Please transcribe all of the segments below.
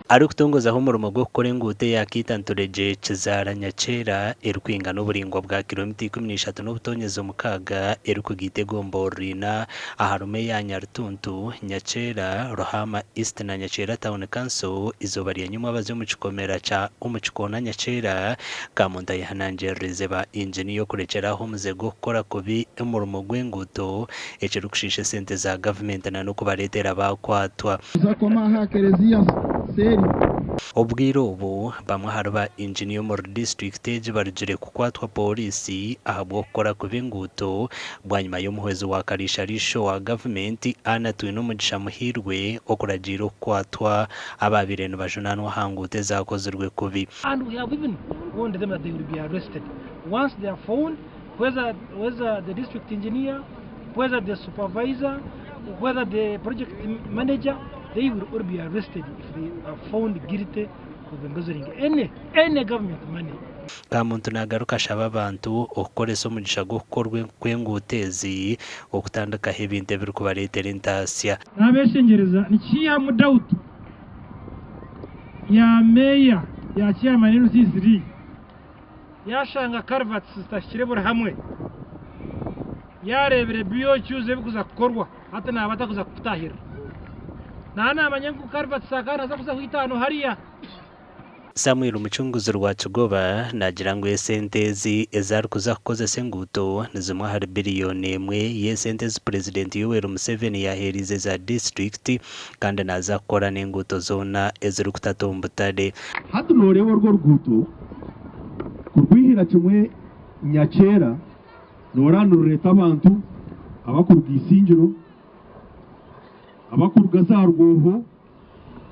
Arikutongozaho omurimo gw'okukora enguuto eya Kiita-Nturegye Kizaara Nyakyera erikwingana oburaingwa bwa kiromita 13 n'obutonyezi omukaaga erikugaita egomborora ina aharimu eya Nyarutuntu, Nyakyera, Ruhaama East na Nyakyera Town Council eizooba rya nyomwabazyo omu kikomera kya omu kikoona Nyakyera, Kamuntu ayehanangiririize ba inginiya okurekyera aho omuze gw'okukora kubi omurimo gw'enguuto ekirikushiisha esente za gavumenti na n'okubareetera baakwatwa. Koma aha kereziya seeri. Obwire obu, bamwe ahari ba inginiya omuri disiturikiti egi barugire kukwatwa pooriisi ahabw'okukora kubi enguuto bwanyima y'omuhwezi wa kariisha-riisho wa gavumenti Anna Twinomugisha Muhiirwe okuragiira okukwatwa abaabaire nibajunaanwa aha nguuto ezaakozirwe kubi. And we have even warned them that they will be arrested once they are found whether whether the district engineer, whether the supervisor, whether the project manager, they will all be arrested if they are found guilty of embezzling any, any government money. Kamuntu nagaruka ashaba abantu okukoresa omugisha gw'okukorwa kw'enguuto ezi okutandikaho ebintu ebirikubareetera entaasya. Nabeshengyereza nikiihamu doubt ya meeya ya chairman LC3 yashanga culverts zitahikire buri hamwe yareebire BOQs ebikuza kukorwa hati naaba atakuza kukutahirira naaba namanya ngu culverts akaba naza kuzaho itaano hariya. Samuel Mucunguzi Rwakigoba naagira ngu esente ezi ezi arikuza kukozesa enguuto ni zimwe ahari biriyoni emwe y'esente ezi Purezidenti Yoweri Museveni yaaheereize za disiturikiti kandi naaza kukora n'enguuto zoona ezirikutata omu butare. Hati nooreeba orwo ruguuto kurwihira kimwe Nyakyera nooraba nirureeta abantu abakuruga Isingiro, abakuruga za Rwoho,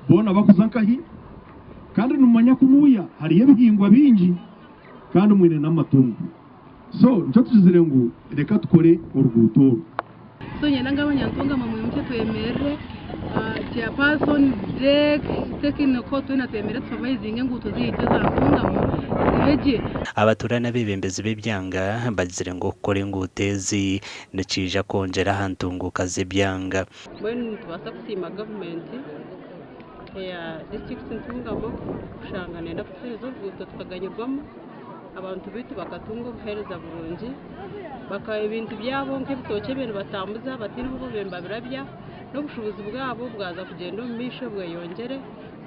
boona bakuza nkahi? Kandi nimumanya kunuuya hariyo ebihingwa bingi kandi mwine n'amatungo. So nikyo tugizire ngu reka tukore oruguuto oru. So niinyenda ngu abanyantungamo mwimukye twemerere, chairperson, DEC, technical twena twemerere tusupervisinge enguuto zaitu eza Ntungamo zibe gye. Abatuura n'abeebembezi b'ebyanga bagizire ngu okukora enguuto ezi nikiija kwongyera aha ntunguuka z'ebyanga. Mbwenu nitubaasa kusiima gavumenti eya disiturikiti Ntungamo kushanga neyenda kutuheereza oruguuto tukaganyirwamu, abantu baitu bakatunga obuheereza burungi, ebintu byabo nk'ebitookye ebi nibatambuza bataine obu babaire nibabirabya n'obushuubuzi bwabo bwaza kugyenda omu maisho bweyongyere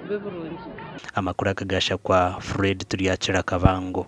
bube burungi. Amakuru aga gashakwa Fred Turyakira Kabango.